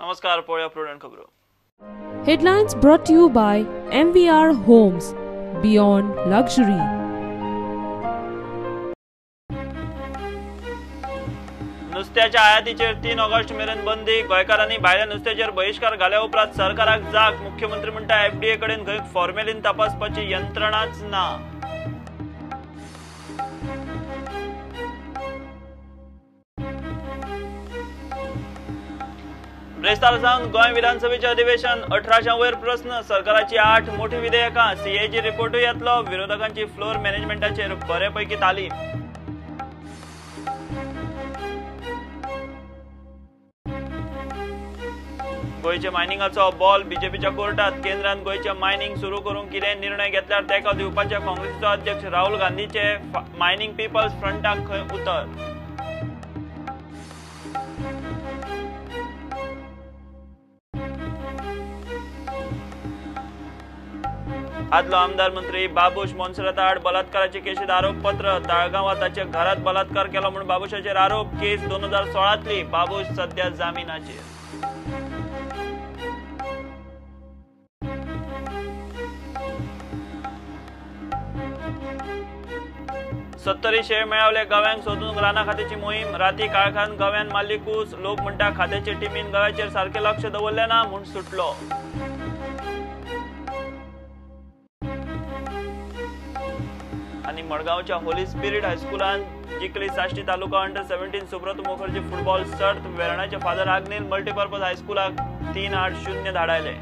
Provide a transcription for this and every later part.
नमस्कार, पळोवया प्रुडंट खबरो. Headlines brought to you by MVR Homes, Beyond Luxury. नुस्त्याच्या आयातीचेर 3 August मेरेन बंदी. गोंयकारांनी भायल्या नुस्त्याचेर बहिश्कार घाल्या उपरांत सरकाराक जाग. मुख्यमंत्री म्हणटा एफडीए कडेन खंय फॉर्मेलीन तपासपाची यंत्रणाच ना. ब्रेस्तार सावन गोंय विधानसभेचे अधिवेशन. 18 वयर प्रस्न, सरकाराची 8 मोठी विधेयकां, सीएजी रिपोर्टूय येतलो. विरोधकांची फ्लोर मॅनेजमेंटाचेर बरेपैकी तालीम. गोंयच्या मायनिंगाचो बॉल बीजेपीच्या कोर्टात. केंद्रान गोंयचें मायनिंग सुरू करूंक कितें निर्णय घेतल्यार तेंको दिवपाचे काँग्रेसीचो अध्यक्ष राहुल गांधीचे मायनिंग पिपल्स फ्रंटाक खंय उतर. आदलो आमदार मंत्री बाबूश मोन्सेराता आड बलात्काराचे केशीत आरोपपत्र. ताळगांवां ताच्या घरात बलात्कार केलो म्हूण बाबूशाचेर आरोप. केस 2016तली. बाबूश सध्या जामिनाचेर. सत्तरी शेळ मेळावले गव्यांक सोदूंक रानां खात्याची मोहीम. राती काळखान गव्यान मारली कूस. लोक म्हणटा खात्याचे टिमीन गव्याचेर सारकें लक्ष दवरलें ना म्हूण सुटलो. आनी मडगांवच्या होली स्पिरिट हायस्कुलान जिखली साश्टी तालुका अंडर 17 सुब्रत मुखर्जी फुटबॉल सर्त. वेर्णाच्या फादर आग्नेल मल्टीपर्पज हायस्कुलाक 3-8-0 धाडायले.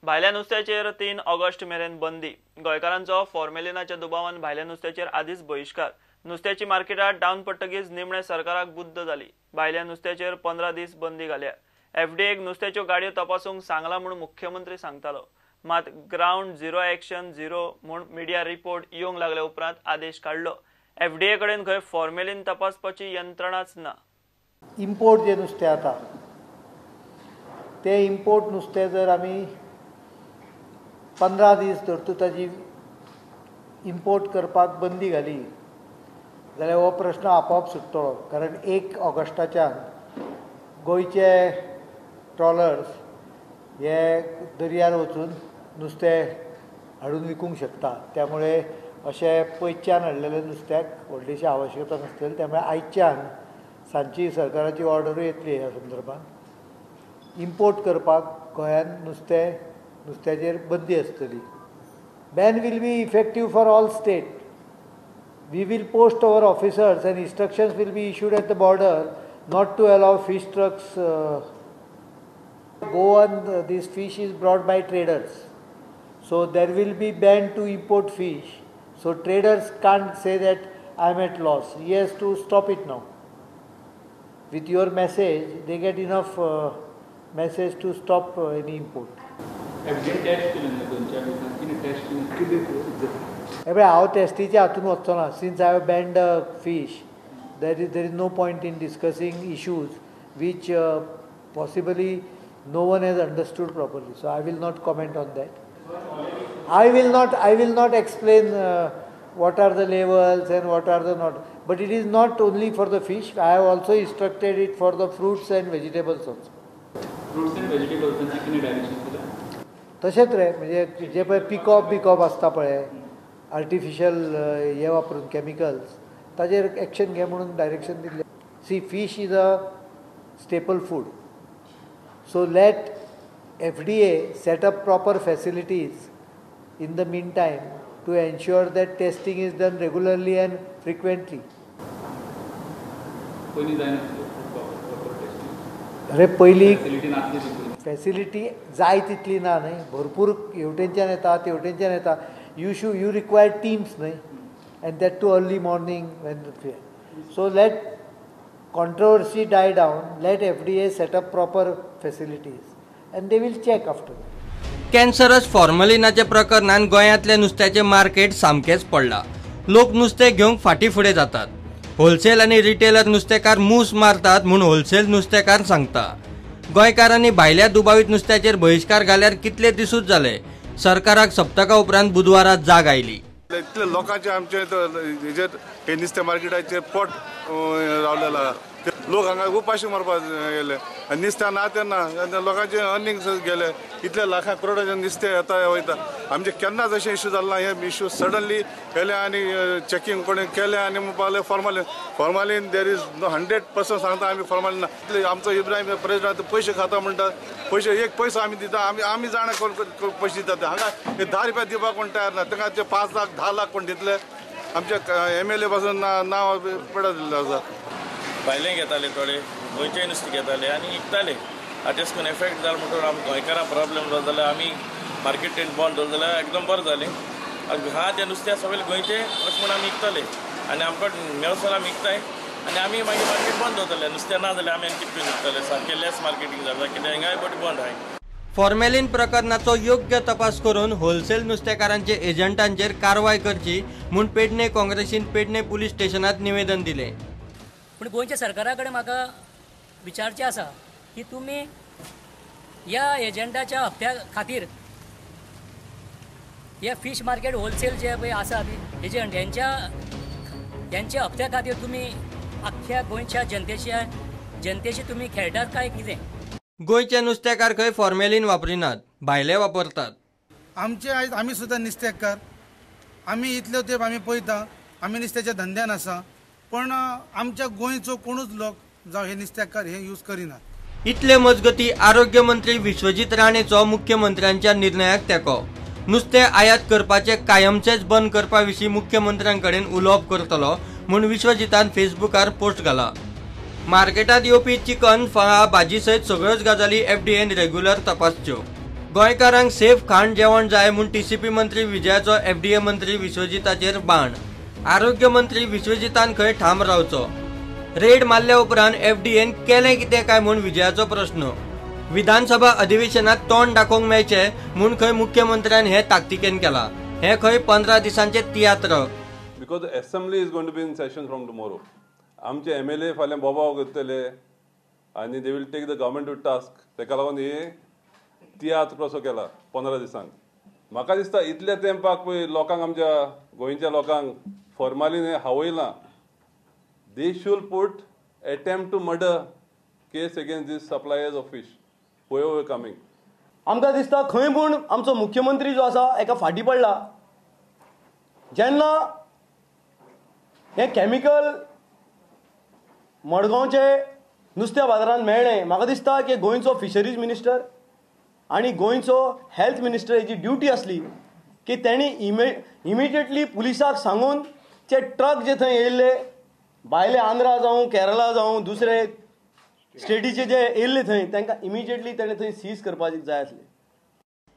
भायल्या नुस्त्याचेर 3 ऑगस्ट मेरेन बंदी. गोंयकारांचो फॉर्मेलिनाच्या दुबावान भायल्या नुस्त्याचेर आदींच बहिश्कार. नुस्त्याची मार्केटात डावन पडटकीच निमणे सरकाराक बुद्द जाली. भायल्या नुस्त्याचेर 15 दीस बंदी घाल्या. एफडीएक नुस्त्याच्यो गाडयो तपासूंक सांगला म्हूण मुख्यमंत्री सांगतालो. मात ग्रावंड झिरो एक्शन झिरो म्हूण मिडिया रिपोर्ट येवंक लागल्या उपरांत आदेश काडलो. एफडीए कडेन खंय फॉर्मेलीन तपासपाची यंत्रणाच ना. इम्पोर्ट जे नुस्तें जाता तें इम्पोर्ट नुस्तें जर आमी 15 दीस धरतू ताजी इम्पोर्ट करपाक बंदी घाली जाल्यार हो प्रश्न आपोआप सुट्टलो. कारण 1 ऑगस्टाच्यान गोंयचे ट्रॉलर्स हे दर्यार वचून नुस्तें हाडून विकूंक शकता. त्यामुळे अशें पयच्यान हाडलेलें नुस्त्याक व्हडलीशी आवश्यकता नासतली. त्यामुळे आयच्यान सांजची सरकाराची ऑर्डरूय येतली ह्या संदर्भात. इम्पोर्ट करपाक गोंयांत नुस्त्याचेर बंदी आसतली. Ban will be effective for all state. We will post our officers and instructions will be issued at the border not to allow fish trucks go on. This fish is brought by traders. So there will be ban to import fish. So traders can't say that I am at loss. He has to stop it now. With your message, they get enough message to stop any import. हांव टेस्टीच्या हातून वचचो ना. Since I have banned fish, there is no point in discussing issues which possibly no one has understood properly. So I will not comment on that. I will not explain what are the levels and what are the not. But it is not only for the fish. I have also instructed it for the fruits and vegetables also. Fruits and vegetables कितें direction दिलां? तशेंच रे, म्हणजे जे पळय पिकॉप बिकॉप आसता पळय artificial हे वापरून केमिकल्स, ताजेर एक्शन घे म्हणून डायरेक्शन दिल्लें. See, fish is a staple food. So let FDA set up proper facilities in the mean time to ensure that testing is done regularly and frequently. अरे पयलीं फॅसिलिटी जाय तितली ना न्हय, भरपूर हेवटेनच्यान येता तेवटेनच्यान येता. You require teams न्हय, and that too early morning when. So let controversy die down, let FDA set up proper facilities and they will check after. Cancerous फॉर्मलिनाच्या प्रकरणान गोंयांतल्या नुस्त्याचें मार्केट सामकेंच पडलां. लोक नुस्तें घेवंक फाटीं फुडें जातात. होलसेल आनी रिटेलर नुस्तेकार मूस मारतात म्हूण होलसेल नुस्तेकार सांगता. गोंयकारांनी भायल्या दुबावीत नुस्त्याचेर बहिश्कार घाल्यार कितले दिसूच जाले. सरकाराक सप्तका उपरांत बुधवारा जाग आयली. इतले लोकांचे आमचे हेजेर हे नुस्तें मार्केटाचेर पोट रावलेलो आहा. लोक हांगा उपाशी मरपाक गेले आनी नुस्तें ना तेन्ना लोकांचे अर्निंग गेले. इतले लाखां करोडांचे नुस्तें येता वयता. आमचे केन्नाच अशें इश्यू जालें ना. हे इश्यू सडनली येले आनी चॅकिंग कोणें केलें आनी म्हणपाक लागले formalin. Formalin there is no 100% सांगता आमी फॉर्मालीन ना. इतले आमचो इब्राहिम प्रेजिडेंट पयशे खाता म्हणटा, पयशे एक पयसो आमी दिता, आमी आमी जाणा कोण पयशे दिता. हांगा 10 रुपया दिवपाक कोण तयार ना. तांकां ते 5 लाख 10 लाख कोण दितले? आमच्या MLA पासून नांव पडत दिल्लें आसा. भायलें घेताले थोडे, गोंयचें नुस्तें घेताले आनी विकताले. आतां तेश करून एफेक्ट जालो म्हणटकीर आमी गोंयकारां प्रॉब्लेम जालो जाल्यार आमी मार्केटीन बंद दवरलें जाल्यार एकदम बरें जालें. आतां हा तें नुस्तें सगळें गोंयचें अशें म्हूण आमी विकताले आनी आमकां मेळसर आमी विकताय आनी आमी मागीर मार्केट बंद दवरताले. नुस्तें ना जाल्यार आमी आनी कितें विकताले, सारकें लेस मार्केटींग जाता कित्याक हिंगाय बट बंद आहाय. फॉर्मेलिन प्रकरणाचो योग्य तपास करून होलसेल नुस्तेकारांचे एजंटांचेर कारवाय करची म्हूण पेडणे काँग्रेसीन पेडणे पुलीस स्टेशनात निवेदन दिलें. पूण गोंयच्या सरकारा कडेन म्हाका विचारचें आसा की तुमी ह्या एजंटाच्या हप्त्या खातीर हे फीश मार्केट होलसेल जे पळय आसा एजंट हेंच्या हप्त्या खातीर तुमी आख्ख्या गोंयच्या जनतेशी तुमी खेळटात काय कितें? गोंयचे नुस्तेकार खंय फॉर्मेलिन वापरिनात, भायले वापरतात. आमचे आयज आमी सुद्दां नुस्तेकार, आमी इतले तेंप आमी पळयता, आमी नुस्त्याच्या धंद्यान आसा, पण आमच्या गोंयचो कोणूच लोक जावं हे नुस्तेकार हे यूज करिनात. इतले मजगती आरोग्य मंत्री विश्वजीत राणेचो मुख्यमंत्र्यांच्या निर्णयाक तेंको. नुस्तें आयात करपाचे कायमचेच बंद करपा विशीं मुख्यमंत्र्यांकडेन उलोवप करतलो म्हूण विश्वजीतान फेसबुकार पोस्ट घाला. मार्केटात येवपी चिकन, फळां, भाजी सयत सगळ्योच गजाली FDAन रेग्युलर तपासच्यो. गोंयकारांक सेफ खाण जेवण जाय म्हूण TCP मंत्री विजयाचो FDA मंत्री विश्वजीताचेर बाण. आरोग्य मंत्री विश्वजीतान खंय ठाम रावचो. रेड मारल्या उपरांत FDAन केलें कितें काय म्हूण विजयाचो प्रश्न. विधानसभा अधिवेशनात तोंड दाखोवंक मेळचें म्हूण खंय मुख्यमंत्र्यान हें ताकतिकेन केलां. हें खंय 15 दिसांचे तियात्र. Because the assembly is going to be in session from tomorrow. आमचे MLA फाल्यां बोबाव करतले आनी they will take the government to task. तेका लागून हे तियात्र कसो केला 15 दिसांक. म्हाका दिसता इतल्या तेंपाक पळय लोकांक, आमच्या गोंयच्या लोकांक फॉर्मालीन हें हावयलां. They should put attempt to murder case against these suppliers of fish whoever coming. आमकां दिसता खंय पूण आमचो मुख्यमंत्री जो आसा एका फाटीं पडला. जेन्ना हें केमिकल मडगांवचे नुस्त्या बाजारांत मेळ्ळें, म्हाका दिसता की गोंयचो फिशरीज मिनिस्टर आनी गोंयचो हेल्थ मिनिस्टर हेजी ड्युटी आसली की तेणी इमिडिएटली पुलिसाक सांगून ते ट्रक जे थंय येयल्ले भायले आंध्रा जावं केरला जावं दुसरे स्टेटीचे जे येयल्ले थंय तांकां इमिडिएटली तेणें थंय सीज करपाक जाय आसलें.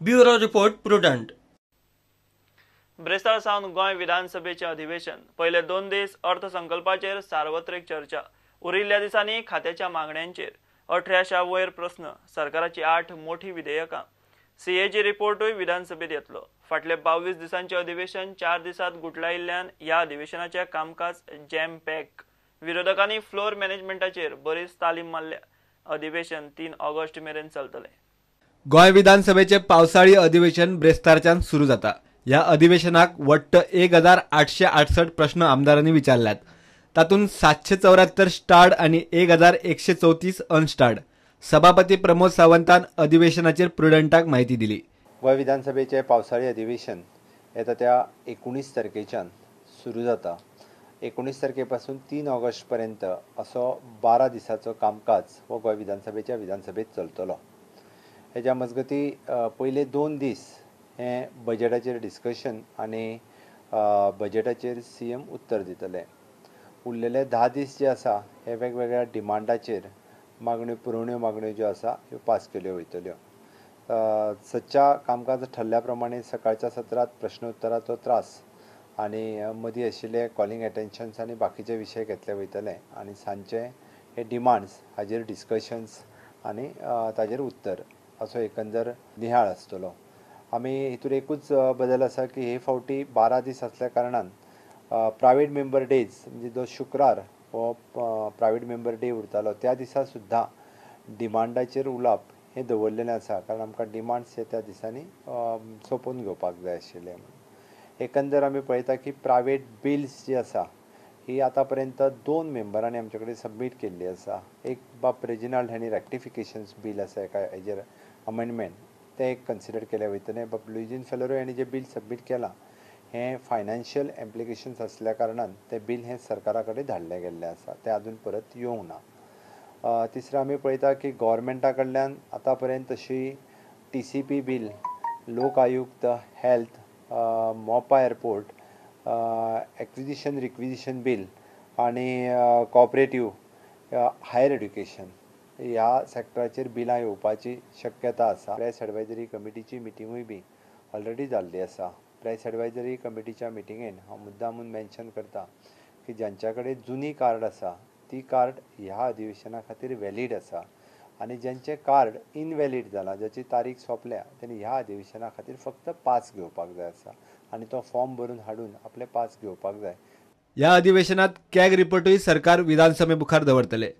Bureau report, Prudent. ब्रेस्तार सावन गोंय विधानसभेचें अधिवेशन. पयले 2 दीस अर्थसंकल्पाचेर सार्वत्रिक चर्चा, उरिल्ल्या दिसांनी खात्याच्या मागण्यांचेर. 18 वयर प्रस्न, सरकाराची 8 मोठी विधेयकां. CAG रिपोर्टूय विधानसभेत येतलो. फाटले 22 दिसांचे अधिवेशन 4 दिसांत गुटलायिल्ल्यान ह्या अधिवेशनाचें कामकाज जॅम पॅक. विरोधकांनी फ्लोर मॅनेजमेंटाचेर बरीच तालीम मारल्या. अधिवेशन 3 ऑगस्ट मेरेन चलतलें. गोंय विधानसभेचे पावसाळी अधिवेशन ब्रेस्तारच्यान सुरू जाता. ह्या अधिवेशनाक वट्ट 1868 प्रश्न आमदारांनी विचारल्यात. तातूंत 774 स्टार्ड आनी 1134 अनस्टार्ड. सभापती प्रमोद सावंतान अधिवेशनाचेर प्रुडंटाक म्हायती दिली. गोंय विधानसभेचे पावसाळी अधिवेशन येता त्या 19 तारखेच्यान सुरू जाता. 19 तारखे पासून 3 ऑगस्ट पर्यंत असो 12 दिसाचो कामकाज हो गोंय विधानसभेच्या विधानसभेत चलतलो. हेज्या मजगती पयले 2 दीस हे बजेटाचेर डिस्कशन आनी बजेटाचेर CM उत्तर दितले. उरलेले 10 दीस जे आसा हे वेगवेगळ्या डिमांडाचेर मागण्यो, पुरवण्यो मागण्यो ज्यो आसा ह्यो पास केल्यो वयतल्यो. सदच्या कामकाज ठरल्या प्रमाणे सकाळच्या सत्रांत प्रश्नोत्तराचो त्रास आनी मदीं आशिल्ले कॉलिंग एटेन्शन्स आनी बाकीचे विशय घेतले वयतले आनी सांजचे हे डिमांड्स हाजेर डिस्कशन्स आनी ताजेर उत्तर असो एकंदर निहाळ आसतलो. आमी हितूर एकूच बदल आसा की हे फावटी 12 दीस आसल्या कारणान प्रायवेट मेंबर डेज म्हणजे जो शुक्रार हो प्रायवेट मेंबर डे उरतालो त्या दिसा सुद्दां डिमांडाचेर उलोवप हें दवरलेलें आसा, कारण आमकां डिमांड्स हे त्या दिसांनी सोंपोवन घेवपाक जाय आशिल्ले. म्हणून एकंदर आमी पळयता की प्रायवेट बिल्स जी आसा ही आतां पर्यंत 2 मेंबरांनी आमचे कडेन सबमीट केल्ली आसा. एक बाब रेजिनाल्ड हांणी रेक्टिफिकेशन्स बील आसा एका हेजेर अमेंडमेंट तें एक कन्सिडर केलें वयतलें. बाब लुईजीन फेलेरो हांणी जें बील सबमीट केलां हें फायनान्शियल इम्प्लिकेशन्स आसल्या कारणान तें बील हें सरकारा कडेन धाडलें गेल्लें आसा, तें आजून परत येवंक ना. तिसरें आमी पळयता की गोवोरमेंटा कडल्यान आतां पर्यंत तशी TCP bill, Lok Ayukta, health, Mopa airport, acquisition requisition bill आनी कॉपरेटीव हायर एड्युकेशन ह्या सेक्टराचेर बिलां येवपाची शक्यता आसा. प्रायस एडवायजरी कमिटीची मिटिंगूय बी ऑलरेडी जाल्ली आसा. प्रायस एडवायजरी कमिटीच्या मिटिंगेन हांव मुद्दामून मेन्शन करता की ज्यांच्या कडेन जुनी कार्ड आसा ती कार्ड ह्या अधिवेशना खातीर वॅलीड आसा आनी ज्यांचे कार्ड इनवॅलीड जाला, ज्याची तारीख सोंपल्या, तेणी ह्या अधिवेशना खातीर फक्त पास घेवपाक जाय आसा आनी तो फॉर्म भरून हाडून आपले पास घेवपाक जाय. ह्या अधिवेशनात कॅग रिपोर्टूय सरकार विधानसभे मुखार दवरतले.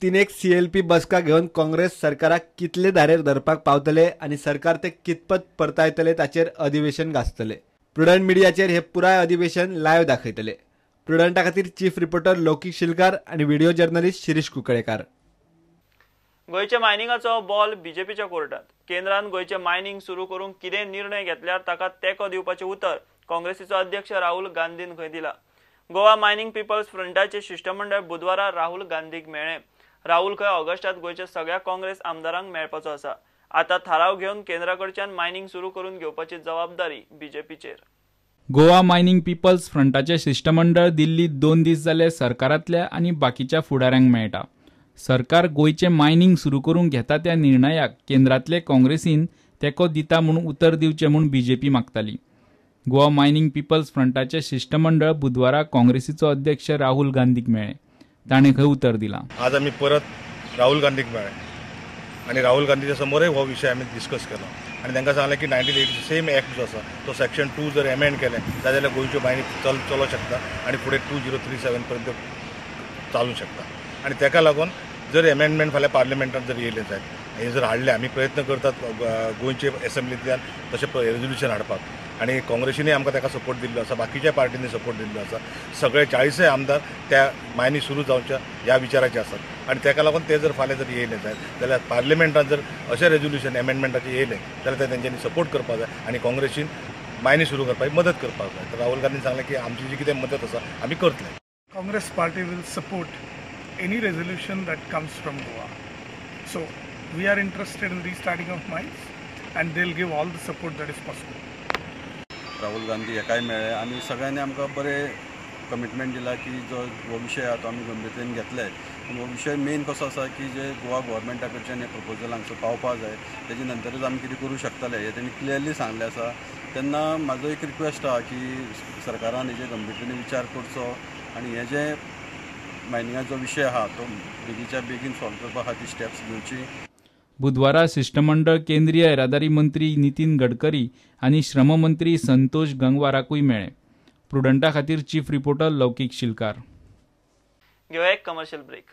3 CLP बसका घेवन काँग्रेस सरकाराक कितले धारेर धरपाक पावतले आनी सरकार ते कितपत परतायतले ताचेर अधिवेशन गाजतले. प्रुडंट मिडियाचेर हे पुराय अधिवेशन लायव्ह दाखयतले. प्रुडंटा खातीर चीफ रिपोर्टर लौकीक शिलकार आनी व्हिडिओ जर्नलिस्ट शिरीष कुंकळेकार. गोंयच्या मायनिंगाचो बॉल बीजेपीच्या कोर्टात. केंद्रान गोंयचें मायनिंग सुरू करूंक कितें निर्णय घेतल्यार ताका तेंको दिवपाचें उतर काँग्रेसीचो अध्यक्ष राहुल गांधीन खंय दिला. गोवा मायनिंग पिपल्स फ्रंटाचे शिश्टमंडळ बुधवारा राहुल गांधीक मेळ्ळें. राहुल खंय ऑगस्टात गोंयच्या सगळ्या काँग्रेस आमदारांक मेळपाचो आसा. आतां थाराव घेवन केंद्रा कडच्यान मायनिंग सुरू करून घेवपाची जबाबदारी बीजेपीचेर. गोवा मायनिंग पिपल्स फ्रंटाचे शिश्टमंडळ दिल्लीत 2 दीस जाले सरकारांतल्या आनी बाकीच्या फुडाऱ्यांक मेळटा. सरकार गोंयचें मायनिंग सुरू करूंक घेता त्या निर्णयाक केंद्रांतले काँग्रेसीन तेंको दिता म्हूण उतर दिवचें म्हूण बीजेपी मागताली. गोवा मायनिंग पिपल्स फ्रंटाचे शिश्टमंडळ बुधवारा काँग्रेसीचो अध्यक्ष राहुल गांधीक मेळ्ळें. ताणें खंय उतर दिलां. आज आमी परत राहुल गांधीक मेळ्ळे आनी राहुल गांधीच्या समोरय हो विशय आमी डिस्कस केलो आनी तांकां सांगलें की 1980 सेम एक्ट जो आसा तो सेक्शन 2 जर एमेंड केलें जाल्यार गोंयच्यो मायनी चलोवंक शकता आनी फुडें 2037 पर्यंत चालूंक शकता. आनी ताका लागून जर एमेंडमेंट फाल्यां पार्लिमेंटान जर येयलें जायत हें जर हाडलें, आमी प्रयत्न करतात गोंयचे एसेंब्लींतल्यान तशें रेजोल्युशन हाडपाक आनी काँग्रेसीनय आमकां ताका सपोर्ट दिल्लो आसा, बाकीच्या पार्टींनी सपोर्ट दिल्लो आसा. सगळे 40 आमदार त्या मायनी सुरू जावच्या ह्या विचाराचे आसात आनी ताका लागून ते जर फाल्यां जर येयले जायत जाल्यार पार्लिमेंटान जर अशें रेजोल्युशन एमेंडमेंटाचें येयलें जाल्यार ते तेंच्यांनी सपोर्ट करपाक जाय आनी काँग्रेसीन मायनी सुरू करपाक मदत करपाक जाय. तर राहुल गांधीन सांगलें की आमची जी कितें मदत आसा आमी करतले. Congress party will support any resolution that comes from Goa. So we are interested in restarting of mines and they'll give all the support that is possible. Rahul Gandhi हेकाय मेळ्ळे आनी सगळ्यांनी आमकां बरें कमिटमेंट दिला की जो हो विशय आहा तो आमी गंभीरतेन घेतले. पूण हो विशय मेन कसो आसा की जे गोवा गोवोरमेंटा कडच्यान हें प्रपोजल हांगसर पावपा जाय, तेजे नंतरूच आमी कितें करूं शकतले हें तेणी क्लियरली सांगलें आसा. तेन्ना म्हाजो एक रिक्वेस्ट आहा की सरकारान हेजेर गंभीरतेन विचार करचो आनी हें जें मायनिंगाचो विशय आहा तो बेगीच्या बेगीन सॉल्व करपा खातीर स्टेप्स घेवची. बुधवारा शिश्टमंडळ केंद्रीय येरादारी मंत्री नितीन गडकरी आनी श्रम मंत्री संतोष गंगवाराकूय मेळ्ळे. प्रुडंटा खातीर चीफ रिपोर्टर लौकीक शिलकार. घेवया एक कमर्शियल ब्रेक.